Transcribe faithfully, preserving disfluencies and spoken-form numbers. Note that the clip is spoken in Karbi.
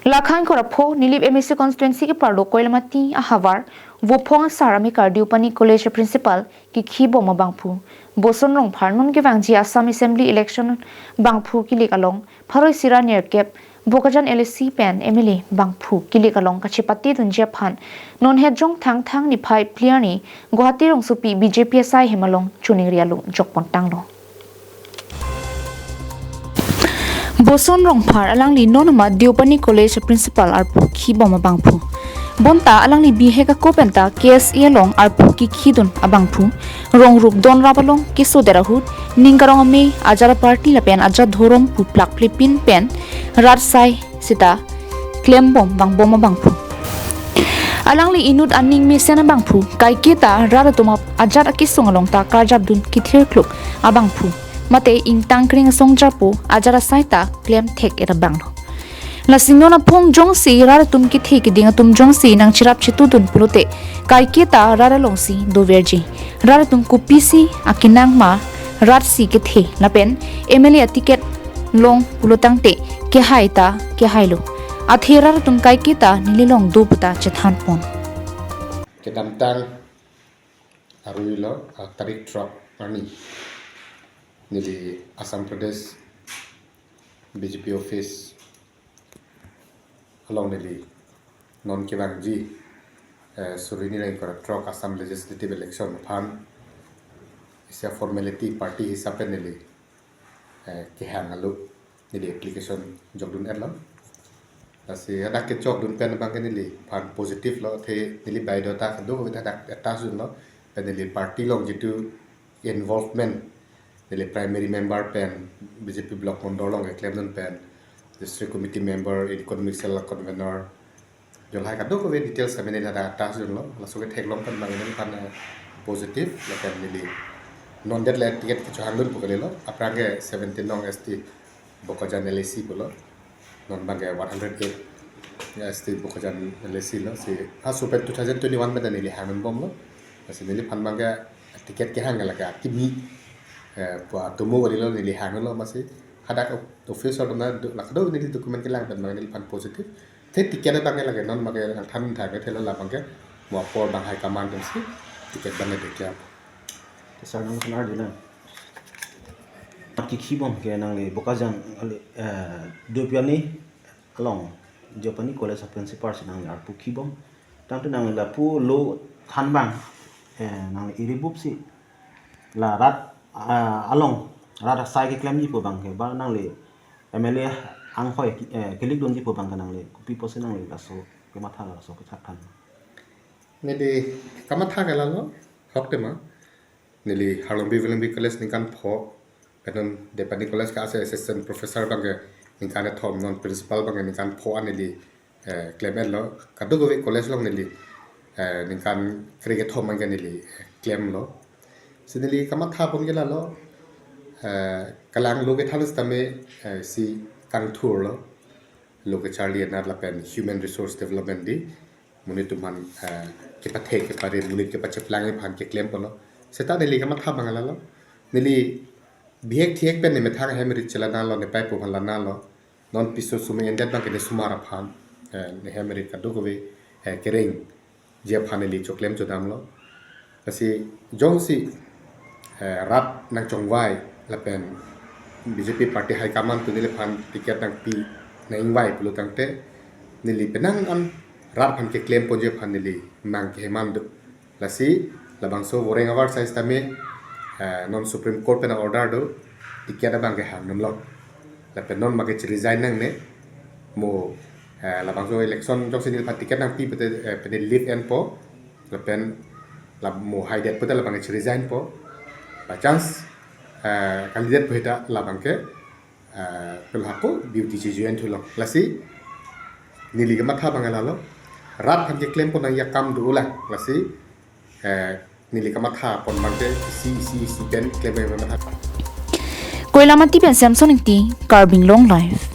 Lakhan kora pho Nilip M A C constituency keparlo Koilamati ahavar Vophong asar amekar Deopani College principal kekhibom abangphu Boson Rongphar non kevangji Assam Assembly election bangphu kilik along pharo isi ra nerkep Bokajan L A C pen M L A bangphu kilik along kachepatedunji aphan non het jong Thangthang niphai phli arni Guwahati rongsopi B J P asai hem along choningri alo jokpon tanglo. Boson Rongphar alangli non ama Deopani College principal arpu khibom abangphu. Bonta alangli bihek ako penta K S A along arpu kekhidun abangphu. Rong rup don rap along keso der ahut, ning karong amei, ajat aparty lapen ajat dhorom pu plak plepin pen rat asai seta klembom vangbom abangphu. Alangli inut aning mesen abangphu, kaiketa rat atum ap-, ajat akesung along ta karjapdun kethir kluk abangphu. Mate ingtang kring asong jarpo ajat asai ta klem thek-et abanglo. Lasi non aphong jongsi rat atum kethe keding atum jongsi nangcherap chetudun pulote kaiketa rat alongsi doverji. Rat atum kopisi akenang ma rat si kethe lapen M L A aticket long pulo tangte kehai ta kehailo. Athe rat atum kaiketa neli along do puta chethanpon. Kedamtang arui lo, ah, tarik throk arni neli Assam Pradesh B J P office along neli non kevangji, eh, suri hini ra ingkoi ra throk Assam Legislative Election aphan isi a-formality party hisap pen neli, eh, kehang alo neli application jokdun-etlo. Lasi hadak kejokdun pen abangke neliphan positive lo, athe neli biodata kadokave hadak attach dunlo, pen neli party along jitu involvement, neli primary member pen B J P block mondol along keklemdun pen district committee member, economic cell convener, jolhai kadokave details kami neli hadak attach dunlo. Laso ketheklong pen abang neliphan, eh, positive, lapen neli non det le ticket kechohangdun pu kalilo. Aphrang ke seventeen nong S T Bokajan L A C pulo. Non abangke one hundred eight S T Bokajan L A C lo. Si ha supen two thousand twenty-one pen neli hangdunbomlo. Lasi neliphan abangke ticket kehang lake akimi, eh, pu atomo kalilo, neli hanglo. Masi hadak office order na do-, lake do neli document kelang pen abang neliphan positive. Athe ticket abangke lake non abangke nangthan thang ke thelo, labangke mo apor abang high command atumsi ticket abangke declare. Te sir, nang kanar dina. Mat kekhibom ke nangli Bokajan, eh, Deopani along, Deopani College a-principal si nangli arpu khibom. Tangte nangli lapulo thanbang, eh, nangli iribup si la rat, ah, along rat asai keklemji pu abangke, ba nangli M L A anghoi, eh, kelikdunji pu abangke nangli kopi pusi nangli laso kematha, laso kechathan? Neli kamatha ke lalo, hok tema. Neli Harlongbi Vilongbi College ningkan pho, pen non Deopani College ke ase assistant professor abangke ningkan kethom, non principal abangke ningkan pho an neli, eh, klem-etlo. Kadokave college along neli, eh, ningkan krekethom abangke neli, eh, klemlo. Si neli kamathapon ke lalo, eh, kelang lo kethan sitame, eh, si kangthurlo. Lo kecharli anat lapen human resource development di monit atum aphan, eh, kepathe kepare, monit kepacheplang aphan keklem pulo. Seta neli kamatha abang lalo. Neli bihek thihek pen nemethang hem rit chelanalo, nepei po aphan lanalo. Non piso sumeng endet abangke nesomar aphan, eh, ne hem rit kadokave, eh, kerengji aphan neli choklem chodamlo. Lasi jongsi, eh, rat nangchongvai lapen B J P party high command atum neliphan ticket nangpi nang-ingvai pulo tangte, neli penang an rat aphan keklemponji aphan neli mang keheman do. Lasi labangso voreng avar asai sitame, eh, non Supreme Court pen order do, ticket abangke hangdunlo. Lapen non abangke che-resign nangne, mo, eh, labangso election jongsi neliphan ticket nangpi pute, eh, pen neli leave enpo, lapen la mo haidet pute labangke che-resign po. By chance, eh, candidate po hita labangke, eh, pelhako duty che-join thulo. Lasi neli kamatha abang lalo. Rat aphan keklempon nangji akam do ulang. Lasi, eh, neli kamathapon abangke isi isi isi pen klem matha. Koilamati pen Samson Ingti, Karbi Anglong Live.